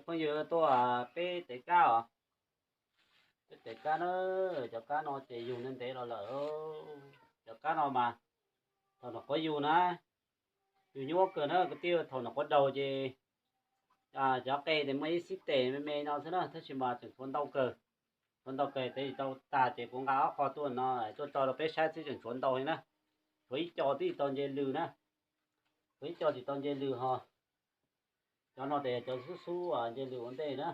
Phooj ywg tuaj peb tev kab os, peb tev kab na, cov kab no ces yug ntev ntev los lawm. Cov kab no mas thaum nyuam qhuav yug na, yug nyuaj kawg na kwv tij, thaum nyuam qhuav daug ces cov qe ces muaj ib xib tes me me no xwb na, tab sis mas tseem tshuav ntau kawg, tshuav ntau kawg, tev tsis tau tag ces kuv nqa ob qho tuaj no tuaj tso rau peb saib xwb, tseem tshuav ntau heev na. Tshuav ib co twb tsis tau nce lws na, tshuav ib co tsis tau nce lws ho. Cov no ces cov xub xub nce lws ua ntej na,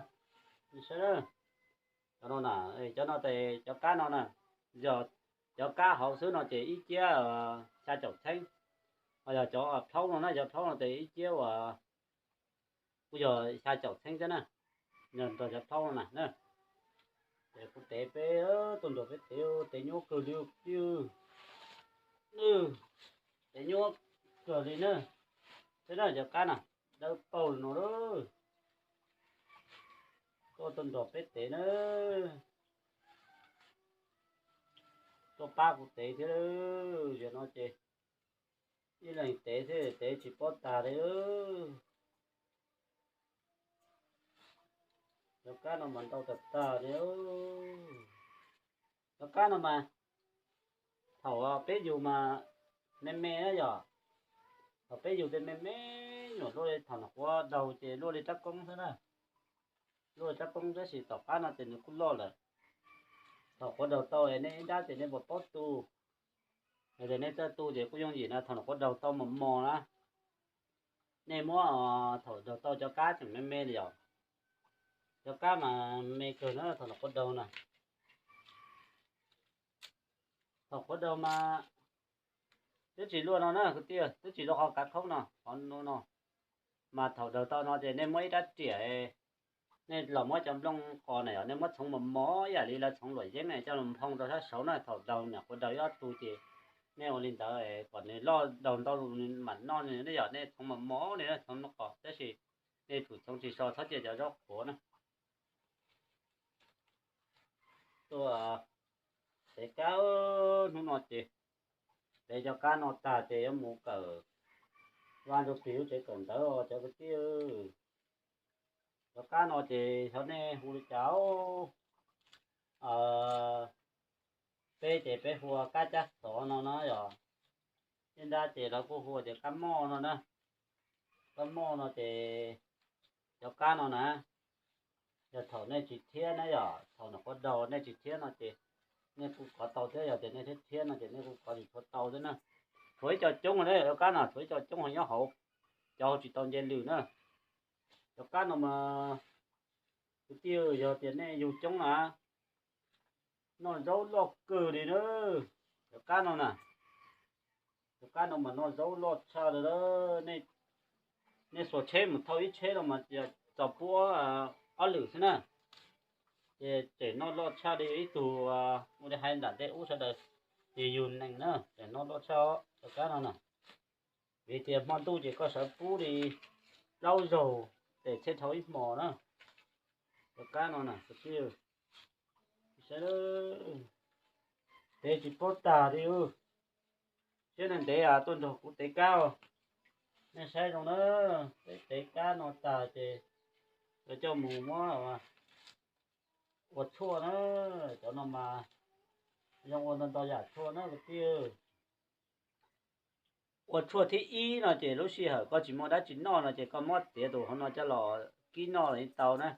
saib. Cov no na, cov no ces cov kab no na, yog cov kab hauv xwb no ces ib ciab xya caum txheeb, ho yog cov plhaub no na, cov plhaub no ces ib ciab uas kuj yog xya caum txheeb thiab na, yog nrog cov plhaub no na. Ces kuv tev peb, tuaj nrog peb tev, tev nyuaj kawg li, tev nyuaj kawg li na. Saib na, cov kab na, dawb paug li no lawm. Tuaj, tuaj nrog peb tev na, tuaj pab kuv tev thiab. Yog no ces ib leeg tev thiab, tev tsis paub tag li. Cov kab no mas ntau tag tag li. Cov kab no mas thaum peb yug mas me me na yom, thaum peb yug ces me me nyuam, luaj li thaum nyuam qhuav daug ces luaj li rab koob xwb na, luaj li rab koob, tab sis tom qab no ces nws kuj loj lawm. Thaum nyuam qhuav daug tau es nej ib nrab ces nej puas paub tu, yog tias nej txawj tu ces kuj yooj yim na. Thaum nyuam qhuav daug tau mos mos na, nej muab, thaum daug tau cov kab tseem me me li yom, cov kab mas me kawg na thaum nyuam qhuav daug na. Thaum nyuam qhuav daug mas twb tsis luaj no na kwv tij, twb tsis luaj qhov kav khoob no, qhov no no. Mas thaum daug tau no ces nej muab ib rab riam, nej los muab cov nplooj qos na yom, nej muab txhoov mos mos ib yam li lawv txhoov luam yeeb na coj los nphoo rau sab saud na. Thaum daug nyuam qhuav daug ib ob tug ces nej ua li ntawd kom nws loj, daug ntau nws mam noj nws na yom. Nej txhoov mos mos li na, txhoov nplooj qos, tab sis nej tsum txhoov tsis so, txhob cia cov zaub qhuav na. Tuaj tev kab, hnub no ces tev cov kab no tag ces yuav mus kawm vaj ntug plig lub tsev kawm ntawv os cov kwv tij. Cov kab no ces xyov nej hu li cas, peb ces peb hu ua kab cab xov no na yom. Ib nrab ces lawv kuj hu tias kab moj no na. Kab moj no ces cov kab no na, yog thaum nej tsis thiab na yom, thaum nyuam qhuav daug nej tsis thiab no ces nej kuj kov tau thiab, yog tias nej thiab thiab no ces nej kuj kov tsis tshua tau thiab na. Tshuav ib co coob na, cov kab no tshuav ib co coob ho nyob hauv, cov tsis tau nce lws na. Cov kab no mas kwv tij, yog tias nej yug coob na, noj zaub loj kawg li na. Cov kab no na, cov kab no mas noj zaub loj tshaj li. Nej xuas tsheb mus thauj ib tsheb no mas txaus pub ob lwm xwb na. Ces tseem noj loj tshaj li ib tug, ua li hais nram ntej ub sawv daws, ces yug nees na, tseem noj loj tshaj cov kab no na. Vim tias hmo ntuj ces koj sawv pub li plaub zaug, ces tsheb dhau ib hmos na. Cov kab no na kwv tij, saib, tev tsis paub tag li. Siab ntev ntev tuaj nrog kuv tev kab, nej saib zoo na. Peb tev kab no tag ces yuav coj mus muab ua tshuaj na. Cov no mas zoo ua ntau ntau yam tshuaj na kwv tij. Ua tshuaj thib ib no ces lub sij hawm koj tsis muaj dab tsi noj no ces koj muab txiav tus hauv no coj los kib noj los yeej tau na.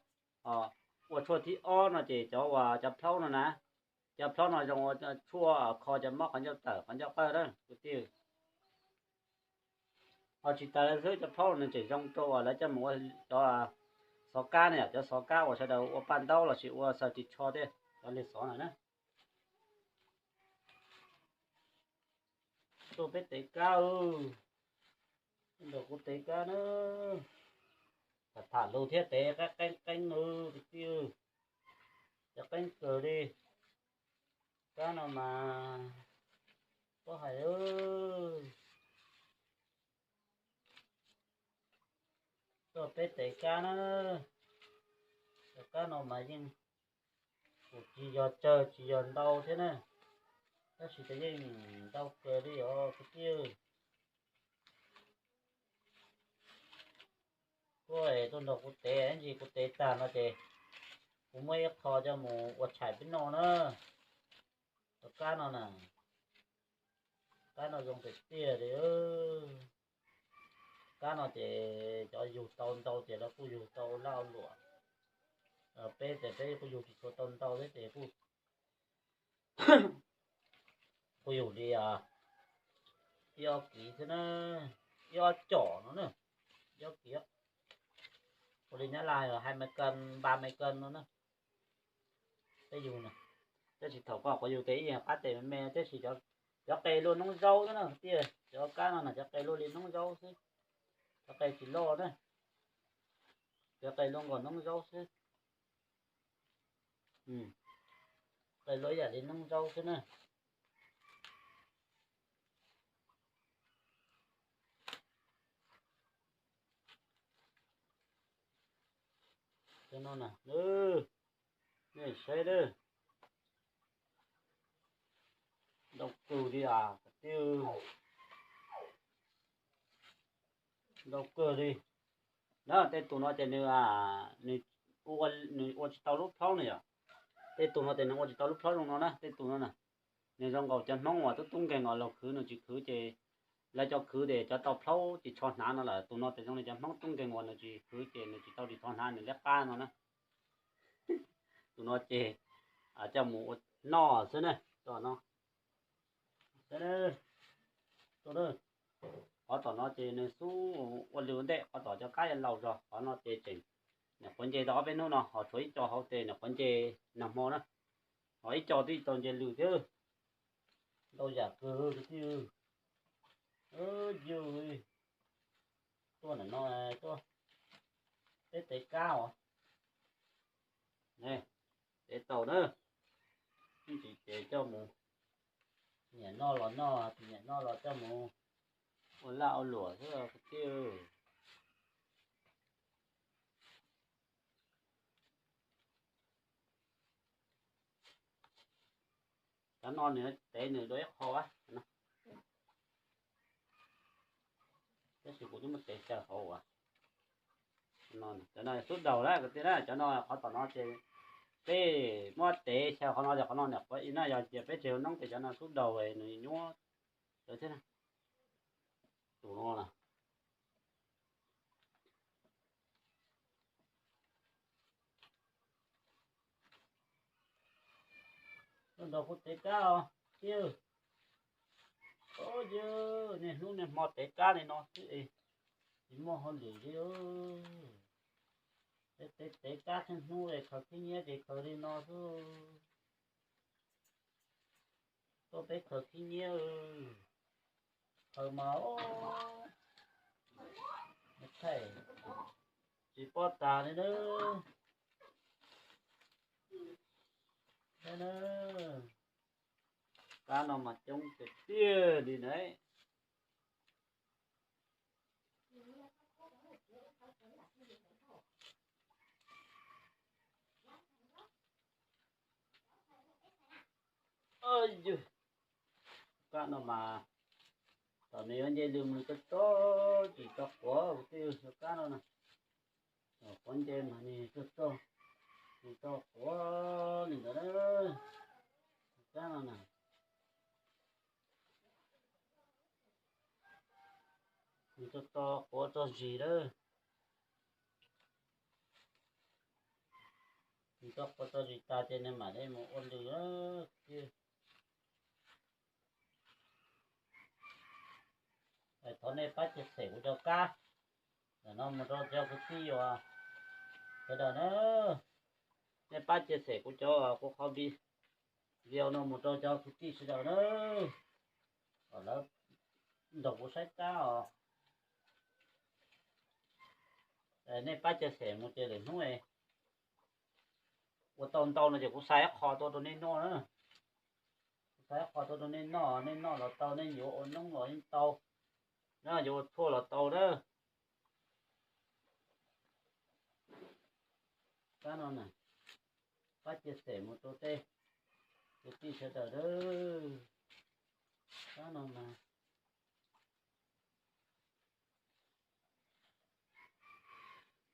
Ua tshuaj thib ob no ces cov uas cov plhaub no na, cov plhaub no zoo ua tshuaj kho cov mob qhov ncauj tawm qhov ncauj qawj na kwv tij. Ho tsis tas li xwb, cov plhaub no nws tseem zoo rau uas lawv coj mus ua cov xov kab na yom, cov xov kab uas sawv daws ua paj ntaub los sis ua xaws ris tsho thiab, cov li xov no na. Tuaj peb tev kab, nrog kuv tev kab na. Tham tham lus thiab tev qeeb qeeb kwv tij, cov qeeb kawg li. Kab no mas, txhob hais. Tuaj peb tev kab na, cov kab no mas yeej kuj tsis yog tsawg tsis yog ntau thiab na, tab sis ces yeej ntau kawg li os kwv tij. Kuv tuaj nrog kuv tev, ib ntsis kuv tev tag no ces kuv muab ib qho coj mus ua tshais peb noj na. Cov kab no na, kab no zoo tiag tiag li. Kab no ces cov yug tau ntau ces lawv kuj yug tau ua laj ua luam. Peb ces peb kuj yug tsis tshua tau ntau thiab ces kuj, kuj yug li ib ob kiv xwb na, ib ob com no na, ib ob kiv. Ua li Nyab Laj hais maiv kas, npa maiv kas no na. Peb yug, tab sis thaum koj qhuav yug ces ib yam qab tes me me, tab sis cov qe luaj noob zaub xwb na tiag, cov kab no na cov qe luaj li noob zaub xwb, cov qe tsis loj na, cov qe luaj nkaus noob zaub xwb. Qe luaj ib yam li noob zaub xwb na. Nej saib, ntau kawg li as, ntau kawg li. Na tej tus no ces nws, nws ua tsis tau lub plhaub na yom. Tej tus no ces nws ua tsis tau lub plhaub zoo no na, tej tus no na. Nws zoo nkaus cov Hmoob uas tub tub nkeeg uas laug khwv nws tsis khwv ces lawv cov khwv ces cov tau plhaub ces tsho hnav no lawm. Tus no ces zoo li cov Hmoob tub nkeeg uas nws tsis khwv ces nws tsis tau ris tsho hnav nws liab qab no na. Tus no ces coj mus ua noj xwb na. Tom no, qhov tom no ces nws xub ua lwg ua ntej, qhov tom cov kab yuav laus zog, qhov no ces tseem nyuam qhuav nce tau ob peb hnub no, ho tshuav ib co hauv ces nyuam qhuav nce nag hmo na. Ho ib co twb tau nce lwg thiab. Ntau yam kawg kwv tij. Yus tuaj ntawm no tuaj, peb tev kab os. Tev tau na, ib ntsis ces coj mus, nyiam noj los noj, tsis nyiam noj los coj mus ua laj ua luam xwb kwv tij. Cov no nws tev nws dua ib qho, tab sis kuv twb muab tev xyaw hauv as. Cov no xub daug lawm kwv tij na, cov no qhov tom no ces peb muab tev xyaw qhov no ces qhov no niam qhuav i na, yog cia peb tseg noob ces cov no xub daug nws nyuab lawm thiab. Tus no na. Nrog kuv tev kab os. Tiag, niaj hnub niaj hmo tev kab li no xwb es tsis muaj hauj lwm li. Peb tev tev kab txhua hnub es khaws khib nyiab ces khaws li no xwb. Tuaj peb khaws khib nyiab, khaws mas thaij tsis pob tas li na. Kab no mas coob tiag tiag li na. Yog kab no mas thaum nws yuav nce lwg mus nws txog txog tsis tau quav, kuv twb yog kab no na. Thaum quav nce mas nws txog txog, nws tau quav li ntawd na. Kab no na, nws tau tau quav tau zis lawm. Nws tau quav tau zis tas ces nws mam li mus ua lwg lawm. Thov nej pab cia xem kuv cov kab ntawm no mus rau cov kwv tij uas sawv daws na. Nej pab cia xem kuv cov, kuv qhov vi, video no mus rau cov kwv tij sawv daws na, kom lawv nrog kuv saib kab os. Nej pab cia xem mus ces lwm hnub ua tau ntau no ces kuv xa ib qho tuaj rau nej noj na. Kuv xa ib qho tuaj rau nej noj, nej noj los tau, nej yuav ua noob los yeej tau, nej yuav ua tshuaj los tau na. Kab no na, pab cia xem mus rau tej kwv tij sawv daws na. Kab no mas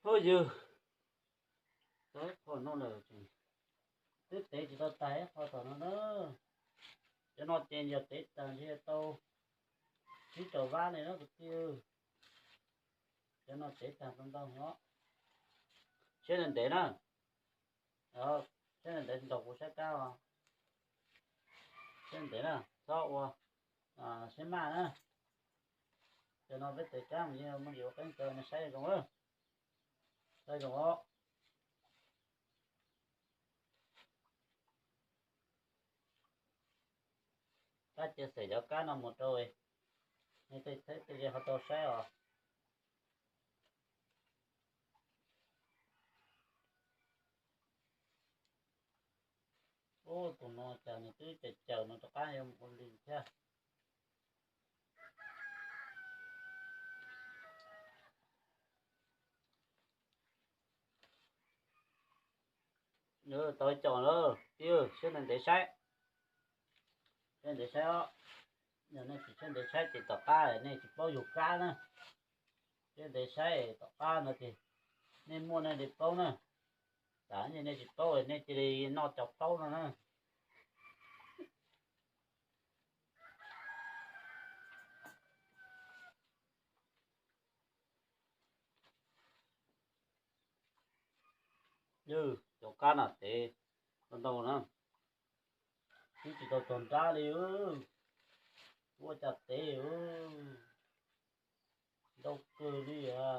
Huj ywg, tau ib qho no lawm, twb tev tsis tau tag ib qho tom no na. Cov no ces yog tev tag ntshe tau tsib rau vab li na kwv tij. Cov no tev tag tau ntau no. Siab ntev ntev na. Siab ntev ntev nrog kuv saib kab os. Siab ntev na, txhob ua siab maj na. Cov no peb tev kab mus yeej muaj ntsis ua qeeb kawg no, saib zoo, saib zoo os. Kab cia xem cov kab no mus rau nej tej txheeb tej ze ho tau saib os. Ub, tus no cas nws twb caws caws no rov qab yuav mus ua li thiab. Tau ib co lawm, siab ntev ntev saib. Siab ntev saib os. Yog nej tsis siab ntev saib ces tom qab nej tsis paub yug kab na. Siab ntev saib tom qab no ces nej muaj nej li paub na. Tam nej tsis paub nej cia li noj cov plaub no na. Cov kab no tev ntau ntau na. Twb tsis tau txog nrab li, ua cas tev ntau kawg li a.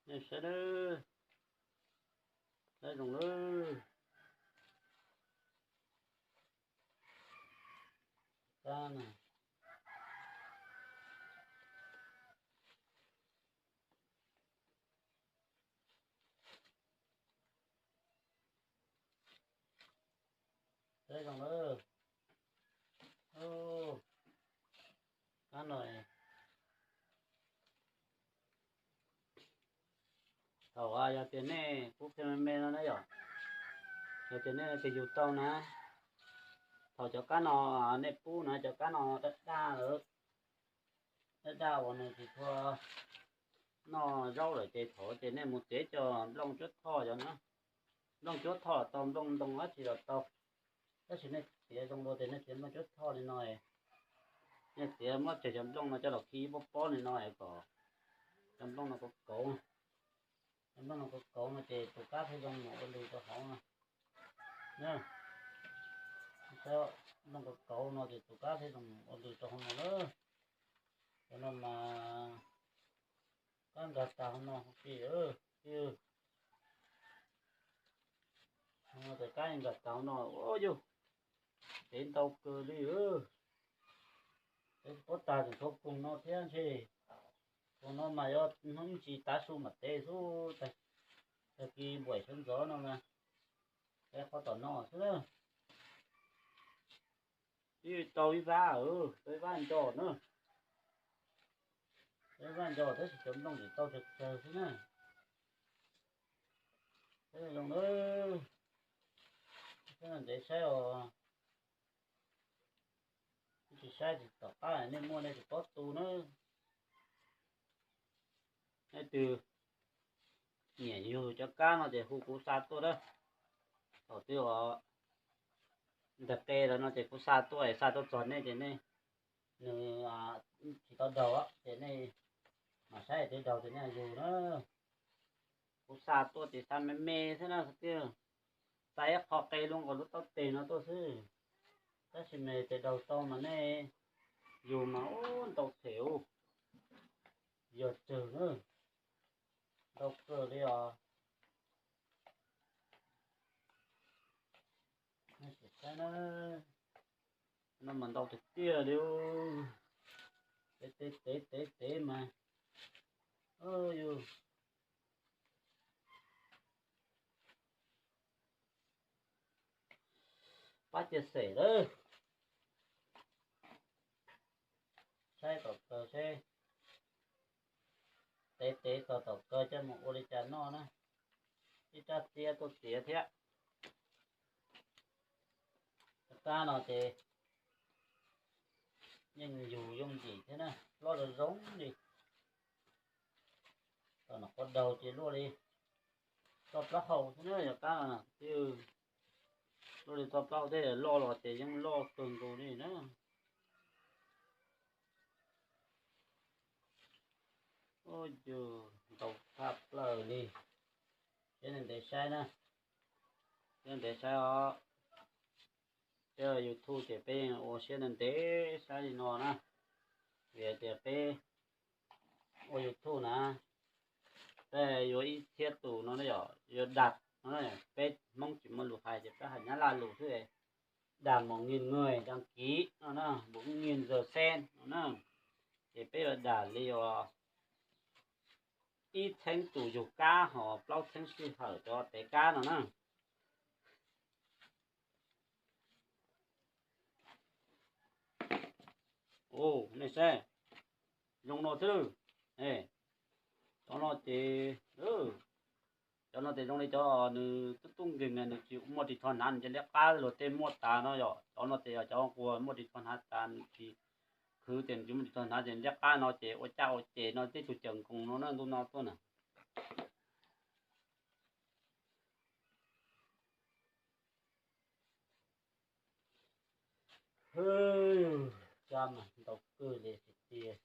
Nej saib, saib zoo lawm. Saib zoo lawm. Kab no, thaum yog tias nej pub pheej me me no na yom, yog tias nej tig yug tau na, thaum cov kab no nej pub na, cov kab no daj daj lawm, daj daj uas nws tsis tshua noj zaub lawm ces thaum ces nej mus txiav cov nplooj cuab thoj cov na, nplooj cuab thoj los tau, nplooj ntoo dab tsi los tau. Tab sis nej txiav zoo dua ces nej txiav nplooj cuab thoj li no, nej txiav muab tseg cov nplooj no coj los khi ib pob pob li no kom cov nplooj no kauv kauv. Cov nplooj no kauv kauv no ces tus kab thiaj zoo mus ua lws rau hauv no. Nplooj kauv kauv no ces tus kab thiaj zoo mus ua lws rau hauv no lawm. Cov no mas kab nkag tag hauv no, tus kab nkag tag hauv no, ua yus, tev ntau kawg li. Tev pob tag tseem tshuav koog no thiab ntshe. Koog no mas yog hnub ntsis tav su mam tev xwb, tag kis npuam sawv ntxov no mas tev qhov tom no xwb. Ib tau ib vab, tau ib vab nco na. Tau ib vab nco tab sis cov nplooj tseem tau tsawg tsawg xwb na. Zoo na, ntev saib os. Tsis saib tsis tom qab nej muaj nej tsis paub tu na. Nej twg nyiam yug cov kab no ces hu kuv xa tuaj na. Thaum twg ntawm qe lawm no ces kuv xa tuaj, xa tuaj txog nej ces nej, nws tsis tau daug ces nej mam saib twg daug ces nej yug na. Kuv xa tuaj ces xa me me xwb na kwv tij. Xa ib qho qe lub nkaus lub taub tes no tuaj xwb. Tab sis mas tes daug tau mas nej yug mas ub ntau them ub, yog tsawg na, ntau kawg li os. Saib na, no mas ntau tiag tiag li. Tev tev tev tev mas, yus pab cia xem lawm. Saib tom kawg seb, tev tev txog tom kawg coj mus ua li cas noj na. Ib rab txiab tuaj txiav thiab. Rab no ces Yeej yug yooj yim thiab na, loj zoo zoo li. Tom no qhov daug ces luaj li txoj plaub hau thiab na, yog kab no na. Luaj li txoj plaub hau thiab, loj los ces yeej loj kawg nkaus li na. Ua cas ntau tshaj plaws li. Siab ntev ntev saib na, siab ntev ntev saib os. Peb ua YouTube ces peb yeej ua siab ntev ntev saib li no na. Vim tias peb ua YouTube na, peb yuav ib txhiab tus no na yom, yuav dam no na, peb Hmoob tsis muaj lus hais ces peb hais Nyab Laj lus xwb, dam một nghìn người đăng ký no na, một nghìn giờ xem no na. Ces peb yuav dam li uas ib txheeb tus yug kab ho plaub txheeb sij hawm cov tev kab no na. Ua nej saib, zoo no xwb. Cov no ces, cov no ces zoo li cov nws tub tub nkeeg, nws tsis muaj ris tsho hnav, nws cia li liab qab. Luag tej muaj tas no yom, cov no ces yog cov uas muaj ris tsho hnav tas, nws tsis khwv ces nws tsis muaj ris tsho hnav ces liab qab no ces ua caj ua ces no tib tug cawm nkoos no na, ntuj no tuaj na. Kab mas ntau kawg li tiag tiag.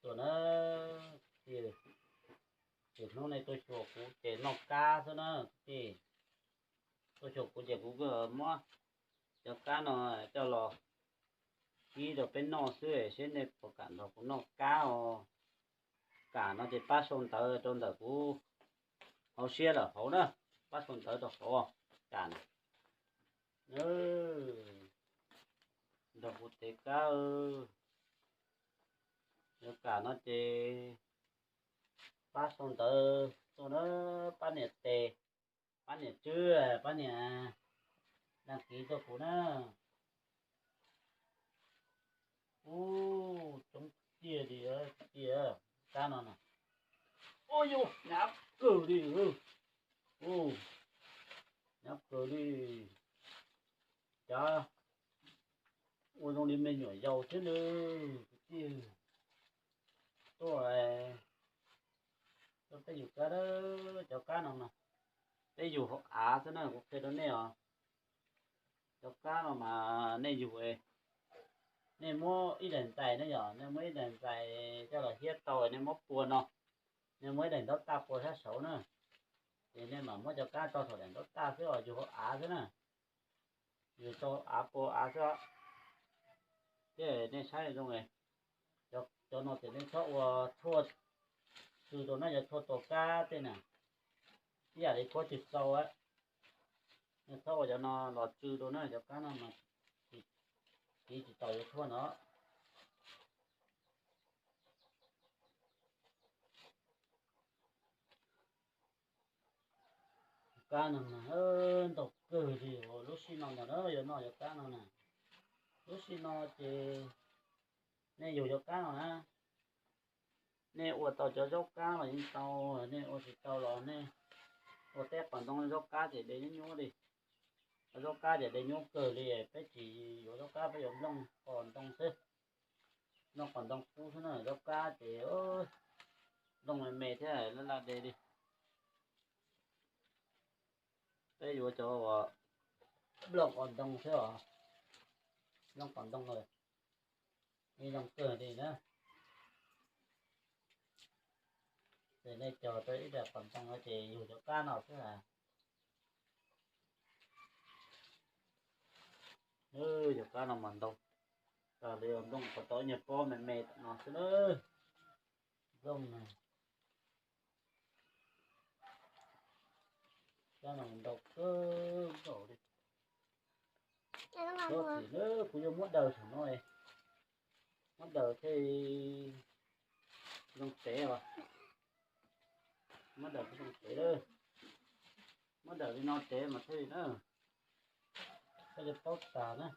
Tuaj na, tiag, ces hnub nej tuaj xyuas kuv ces noj kab xwb na. Ces tuaj xyuas kuv ces kuv muab cov kab no coj los kib rau peb noj xwb, seb nej puas kam nrog kuv noj kab os. Kam no ces pab sau ntawv rau ntawm kuv hauv siab lawm hauv na, pab sau ntawv rau hauv, kam na. Nrog kuv tev kab, yog kam no ces pab sau ntawv tuaj na, pab nias tes, pab nias tswb, pab nias đăng ký tuaj kuv na. Ub, coob tiag li, tiag, kab no na. Ub, yus hnyav kawg li. Ub, hnyav kawg li. Cov ua zoo li me nyuam yaus thiab nws kwv tij tuaj, tuaj peb yug kab, cov kab no mas peb yug hauv av xwb na, kuv qhia rau nej os. Cov kab no mas nej yug, nej muab ib daim ntxais na yom, nej muab ib daim ntxais coj los hiab tau, nej muab pua no, nej muab ib daim ntaub taj pua sab saud na, ces nej mam muab cov kab tso saum daim ntaub taj xwb os, yug hauv av xwb na. Yug tau av pua av xwb. Thiab nej saib zoo, cov no ces nej txhob ua tshuaj tsw rau na, yog tshuaj tua kab tej na, ib yam li khuab tsw xau. Nej txhob ua cov no los tsw rau na, cov kab no mas kiv tsis tau yuav tshuaj no. Kab no mas ntau kawg li, lub sij no mas yuav noj cov kab no na. Lub sij no ces nej yug cov kab no na, nej ua tau cov zaub kab los yeej tau, nej ua tsis tau los nej ua teb qos ntoo zaub kab ces de nyuab nyuab li. Zaub kab ces de nyuab kawg li, peb tsis yuav zaub kab, peb yuav nplooj qos ntoo xwb. Nplooj qos ntoo kub xwb na, zaub kab ces nplooj me me thiab laj laj de li. Peb yuav cov uas nplooj qos ntoo xwb os, nplooj qos ntoo lawm, zoo kawg li na. Ces nej cog tau ib daim qos ntoo no ces yug cov kab no xwb. Cov kab no mas ntau, tas li nplooj qos ntoo, nyuag pob me me tam no xwb na. Nplooj na, kab no ntau kawg nkaus li. Txhob txwm na, kuv yuav muab daws saum no, muab daws thiaj zoo tev os. Muab daws thiaj zoo tev, muab daws li no tev mas thiaj li na, thiaj li paub tas na.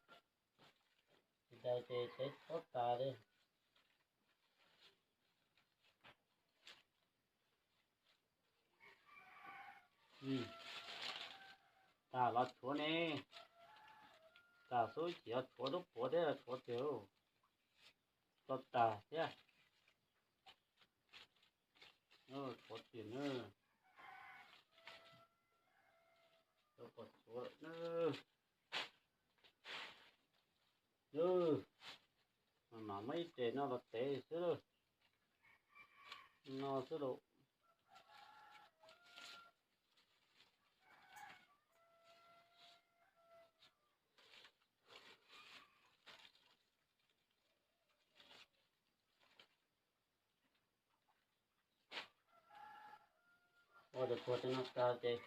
Tsis daws ces tev tsis paub tas li. Tas los tshuav ne, kam xwb, tsis yog tshuav lub puav thiab, tshuav tiag, tso tag thiab. Tshuav tiag na, tshuav na. Mas muab ib res no los tev xwb lauj, no xwb lauj. Ua tus puag tej no tag ces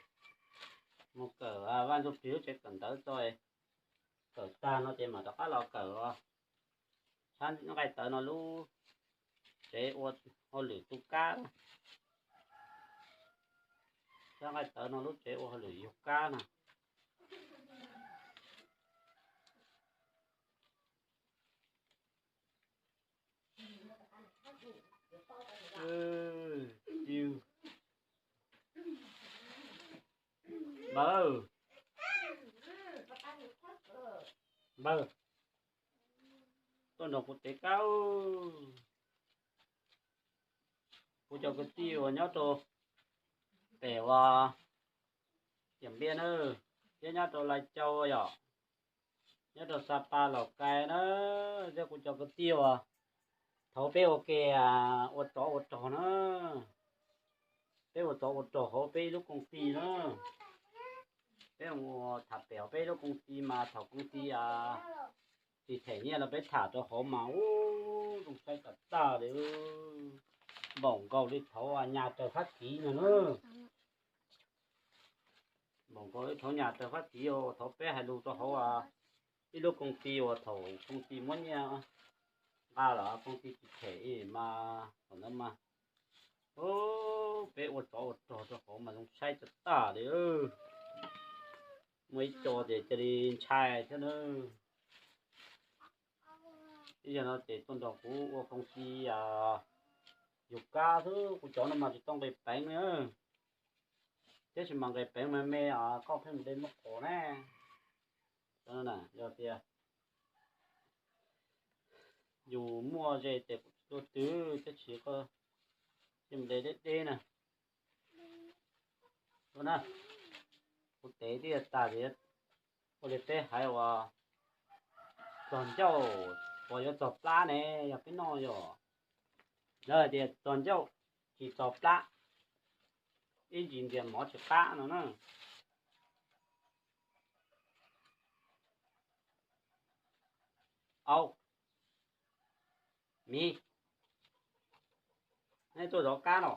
mus kawm Vaj Ntsuj Plig lub tsev kawm ntawv tso. Kawm tag no ces mam rov qab los kawm sab nqaij tawv no lub tsev ua hauj lwm tu kab, sab nqaij tawv no lub tsev ua hauj lwm yug kab na. Npawg, npawg, tuaj nrog kuv tev kab. Kuv cov kwv tij uas nyob rau pem uas Tiam Npiaj na, thiab nyob rau Lais Cau yom, nyob rau Xa Pas Laus Kais na, thiab kuv cov kwv tij uas thaum peb ua ke ua tsov ua rog na, peb ua tsov ua rog hauv peb ib lub koom ti na, peb ua tham pem hauv peb lub koom ti mas thaum koom ti tsis them nyiaj los peb tham rau hauv mas ub zoo saib tas tas li, npaum nkaus li thaum nyas raws fab kis no na. Npaum nkaus li thaum nyas raws fab kis, thaum peb hais lus rau hauv ib lub koom ti uas thaum koom ti muab nyiaj nqa los koom ti tsis them mas thaum ntawd mas peb ua tsov ua rog rau hauv mas zoo saib tas tas li. Muaj ib co ces cia li ntshai thiab na. Ib zaug no ces tuaj nrog kuv ua koom ti yug kab xwb, kuv cov no mas tsis tau nqis peev li, thiab tsis mas nqis peev me me, koj pheej mus de muab qos ne. Yog tias yus muaj ze tes kuv tsis tuaj twg, tab sis koj cia mus de deb deb na. Ua na, kuv tev twb yuav tag ces ua li peb hais uas txog ncauj uas yuav txog plab ne, yog peb noj yog, lawv hais tias txog ncauj tsis txog plab, ib ntsis ntias mov tsis qab no na. Au, miv, neb tuaj zov kab no.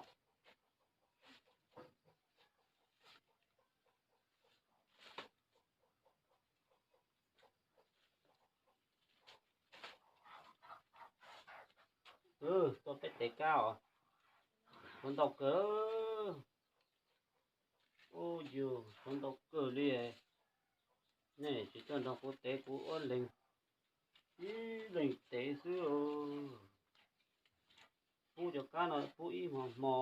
Tuaj peb tev kab os, tshuav ntau kawg. Ub, yus tshuav ntau kawg li. Nej tsis tuaj nrog kuv tev, kuv ua leeg ib leeg tev xwb. Pub cov kab no pub ib hmo hmo,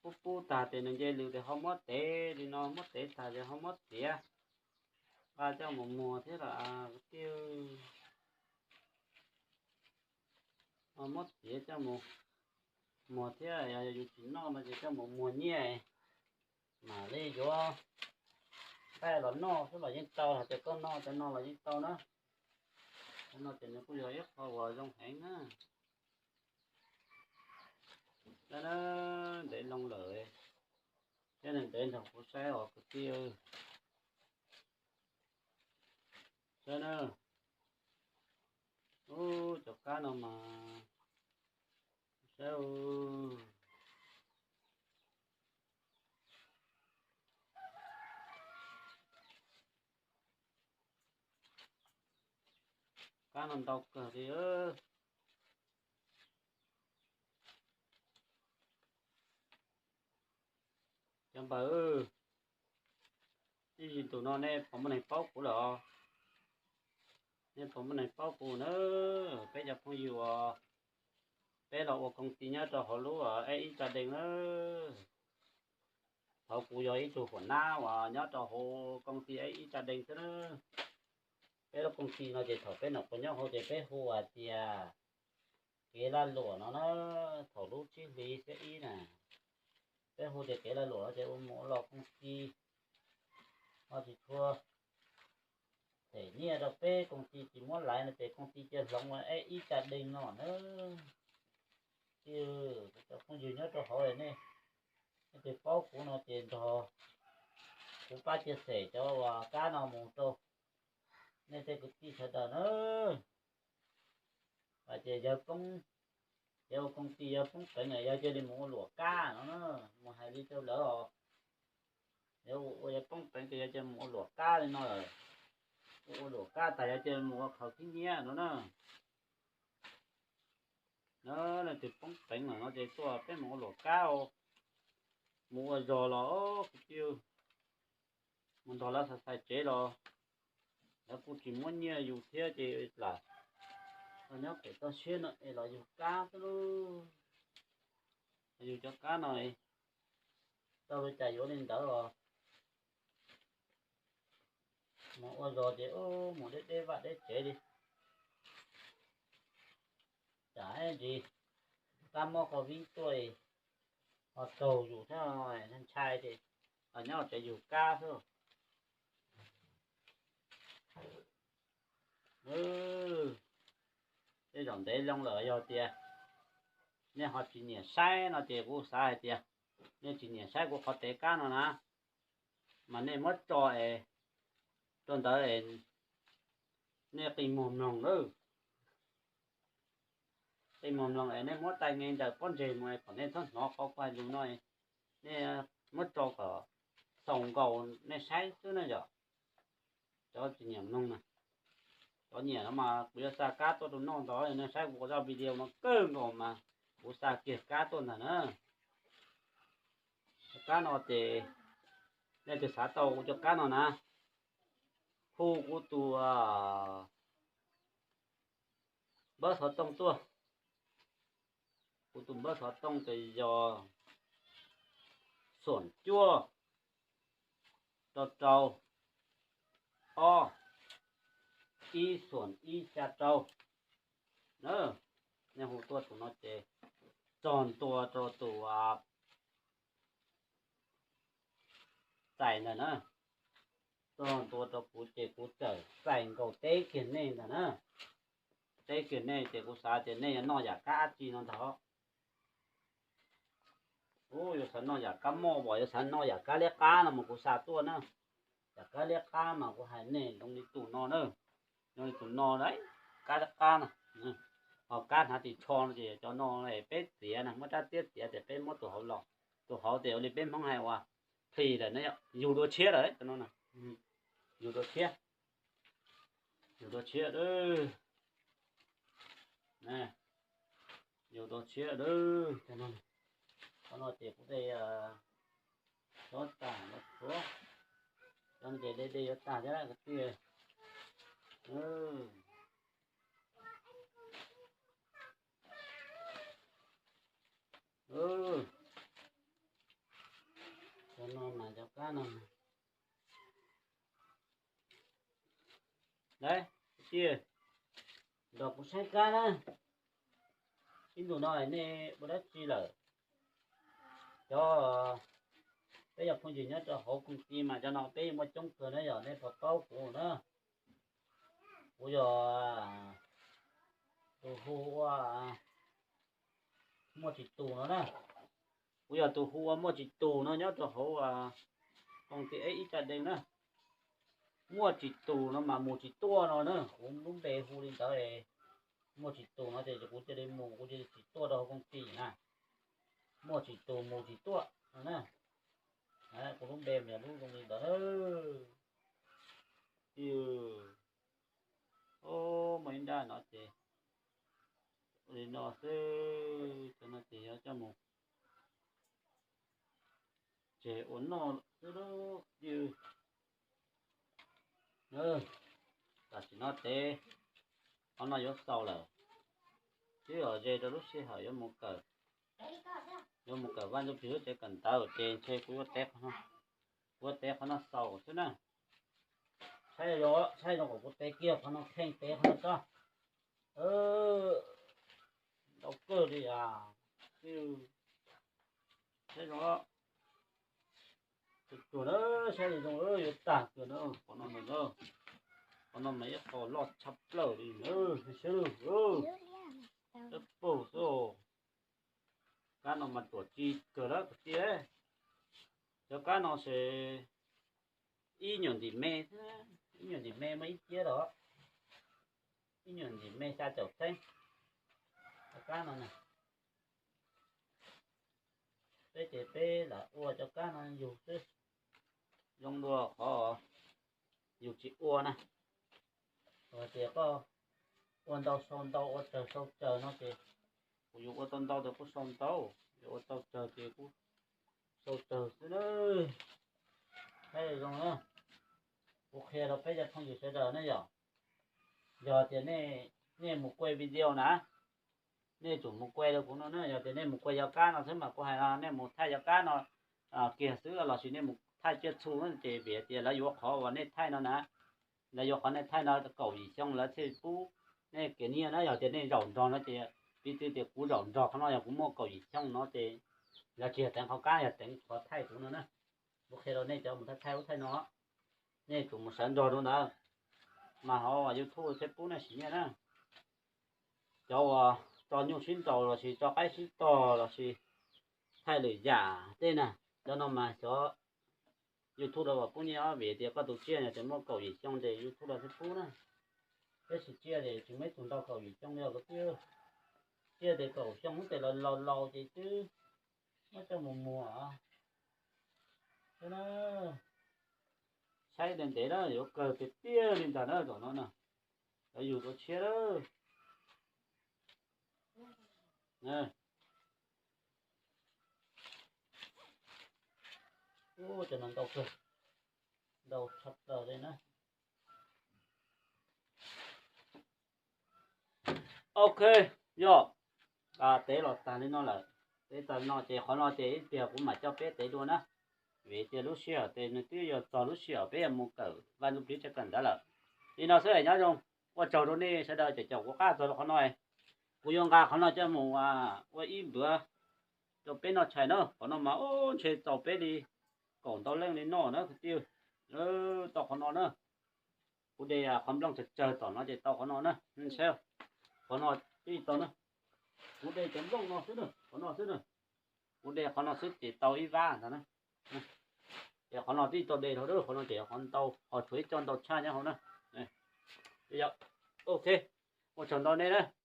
pub pub tag ces nws nce lws ces ho muab tev li no, muab tev tag ces ho muab txiav, nqa coj mus muag thiab los tiag. Ho muab txiav coj mus muag thiab, yog yus tsis noj no ces coj mus muag nyiaj, mam li yuav nqaij los noj xwb los yeej tau, hais tias koj noj cov no los yeej tau na. Cov no ces nws kuj yog ib qho uas zoo heev na. Ntev loo lawm, thiab ntev nrog kuv saib os kwv tij. Saib na, ub, cov kab no mas saib, kab no ntau kawg li. Cov npawg, ib ntsis tus no nej puas muaj neeg paub kuv lawm? Nej puas muaj neeg paub kuv na? Peb cov phooj ywg uas peb los ua koob tij nyob rau hauv lub Eb Ib Tsa Dee na. Thaum kuv yog ib tug huam nab uas nyob rau hauv koob tij Eb Ib Tsa Dee xwb na. Koom tij no ces thaum peb nyuam qhuav nyob hauv ces peb hu hais tias kev lag luam no na, thaum lub tsib hlis xiab ib na, peb hu tias kev lag luam no ces ua mus ua los koom tij ho tsis tshua them nyiaj rau peb, koom tij tsis muab laiv no ces koom tij cia hloov ua ib tsa dej no na. Tiag, cov phooj ywg nyob rau hauv nej, nej twg paub kuv no ces nrog kuv pab cia xem cov uas kab no mus rau nej tej kwv tij sawv daws na. Ces yawg poob, yawg ua koom tij yawg poob peev yawg cia li mus ua luam kab no na, mus hais li rau lawv os. Yawg ua yawg poob peev ces yawg cia li mus ua luam kab li no lawm. Ua luam kab tas yawg cia li mus ua khaws khib nyiab no na. Nej twg poob peev lawm no ces tuaj peb mus ua luam kab, mus ua zog los kwv tij, mus nrog lawv xaiv xaiv tsev los lawv kuj tsis muab nyiaj yus thiab ces lam nyob pem toj siab no es los yug kab xwb lauj. Yug cov kab no tau li cas yuav li ntawd os. Mus ua zog ces mus deb deb vaj deb tsev li. Tsam ntsis kab mob koj vib tuaj ho raug yus thiab ntshai ces los nyob tsev yug kab xwb. Tej zaum ntev loo lawm yog tias nej ho tsis nyiam saib no ces kuv xav hais tias nej tsis nyiam saib kuv qhov tev kab no na, mas nej muab tso es rau ntawd es nej qi muag mloog lawm. Qi muag mloog es nej muab tai nge ntaws pob ntseg mus kom nej txhob hnov qhov kuv hais lus no. Nej muab tso kom xaus nkaus nej saib xwb na yom. Cov tsis nyiam mloog na, cov nyiam no mas kuv yuav xa kab tuaj rau noj ntag. Nej saib kuv zaj video no kawg nkaus mas kuv xa kiag kab tuaj ntag na. Cov kab no ces nej twg xav tau kuv cov kab no na, hu kuv tus npawb xov tooj tuaj. Kuv tus npawb xov tooj ces yog xoom cuaj rau rau ob ib xoom ib xya rau. Nej hu tuaj tus no ces txog ntua rau tus txais ntag na. Txog ntua rau kuv ces kuv txawm txais nkaus teb kiag nej ntag na. Teb kiag nej ces kuv xav tias nej yuav noj yam kab dab tsi no ntag. Ub, yuav xav noj yam kab moj, yuav xav noj yam kab liab qab no mas kuv xa tuaj na. Yam kab liab qab mas kuv hais nej zoo li tus no na, zoo li tus no, kab liab qab no. Ho kab hnav ris tsho no ces cov no peb txiav na, muab rab tiab txiav ces peb muab tus hauv los, tus hauv ces ua li peb Hmoob hais uas plis lawm, yug dua tshiab lawm cov no. Yug dua tshiab, yug dua tshiab, yug dua tshiab. Cov no ces kuv de cov tag no, cov no ces de de yuav tag thiab kwv tij. Cov no mas cov kab no. Lawm, kwv tij, nrog kuv saib kab na. Ib ntus no nej ua dab tsi lawm? Cov, peb yog phooj ywg nyob rau hauv koom tij mas cov no peb muaj coob kawg na, yog nej puas paub kuv na. Kuv yog tus hu ua Muaj Tsis Tus no na. Kuv yog tus hu ua Muaj Tsis Tus no nyob rau hauv koom tij ib tsa dee na. Muaj Tsis Tus no mas mus tsis tuaj no na, kuv lub npe hu li ntawd. Muaj Tsis Tus no ces kuv cia li mus, kuv cia li tsis tuaj rau hauv koom tij na. Muaj Tsis Tus mus tsis tuaj no na. Kuv lub npe mas yog lub zoo li ntawd. Muaj ib nrab no ces ua li no xwb, cov no ces yuav coj mus tseg ua noj xwb lauj. Tam sim no ces qhov no yuav xaus lawm, twb yog ze rau lub sij hawm yuav mus kawm, yuav mus kawm Vaj Ntsuj Plig lub tsev kawm ntawv ces ntshe kuv yuav tev, kuv yuav tev qhov no xaus xwb na. Saib zoo, saib zoo kom kuv tev kiag qhov no, kheej tev qhov no tso. Ntau kawg li as. Saib zoo, tsuag tsuag na, saib zoo zoo, yuav tag kiag na. Qhov no mas, qhov no mas ib qho loj tshaj plaws li na. Saib, peb paug xwb. Kab no mas tuam tsis kawg lawm kwv tij. Cov kab no ces ib nyuag ntim me, ib nyuag ntim me muaj ib ciab los, ib nyuag ntim me xya caum txheeb. Cov kab no na, peb ces peb lam ua cov kab no yug xwb, zoo dua qhov yus tsis ua na. Hais tias koj ua ntau sau ntau, ua tsawg sau tsawg no ces, kuv yus ua tau ntau ces kuj sau ntau, yus ua tau tsawg ces kuj sau tsawg xwb na. Saib zoo na, kuv qhia rau peb cov phooj ywg sawv daws na yom, yog tias nej mus kuaj video na, nej tsum mus kuaj rau kuv no na. Yog tias nej mus kuaj cov kab no xwb mas kuv hais no, nej mus thaij cov kab no kiag xwb lossis nej mus thaij tsiaj txhu no ces vim tias lawv yuav qhov uas nej thaij no na, lawv yuav qhov nej thaij no kaum yim xyoo lawv thiaj pub nej kev nyiaj na. Yog tias nej zaum nrog no ces, piv txwv tias kuv zaum nrog qhov no, yog kuv muaj kaum yim xyoo no ces lawv tsis yog teev qhov kab, yog teev qhov thaij kuv no na. Kuv qhia rau nej cov mus thaij thaij ub thaij no, nej tsum mus sawv nrog rau ntawd mas ho YouTube thiaj pub nej siv nyiaj na. Cov uas tso nyuj sib nraus lossis tso qaib sib tog lossis thaij lwm yam tej na, cov no mas xyov YouTube los pub nyiaj os, vim tias koj tus tsiaj no ces muaj kaum yim xyoo ces YouTube los thiaj pub na. Tab sis tsiaj ces tsis muaj ib tug ntau kaum yim xyoo li os kwv tij. Tsiaj ces kaum xyoo ces los laus laus ces twb muab coj mus muag os. Saib ntev ntev na, yuav kawg tiag tiag li ntag na tom no na. Cov yug tau tshiab lawm. Ub, cov no ntau kawg, ntau tshaj plaws li na. Ok, yog tev los tag li no lawm, tev tag li no ces qhov no ces ib pliag kuv mam coj peb tev dua na. Vim tias lub sij hawm ces nws twb yuav txog lub sij hawm peb yuav mus kawm Vaj Ntsuj Plig tsev kawm ntawv lawm. Li no xwb, nyob zoo, ua tsaug rau nej sawv daws caum caum kuv qab txog rau qhov no. Kuv yuav nqa qhov no coj mus ua ib npuav rau peb noj tshais na. Qhov no mas ntshe txaus peb li kaum ntau leej li noj na kwv tij. Tau qhov no na, kuv de qhov nplooj tsawg tsawg tom no ces tau qhov no na. Saib, qhov no twb tau na, kuv de cov nplooj no xwb na, qhov no xwb na, kuv de qhov no xwb ces tau ib vab ntag na. Ces qhov no twb tau de dhau, qhov no ces qhov ntau, ho tshuav ib co ntau tshaj nyob hauv na. Ok, ua tsaug ntau nej na.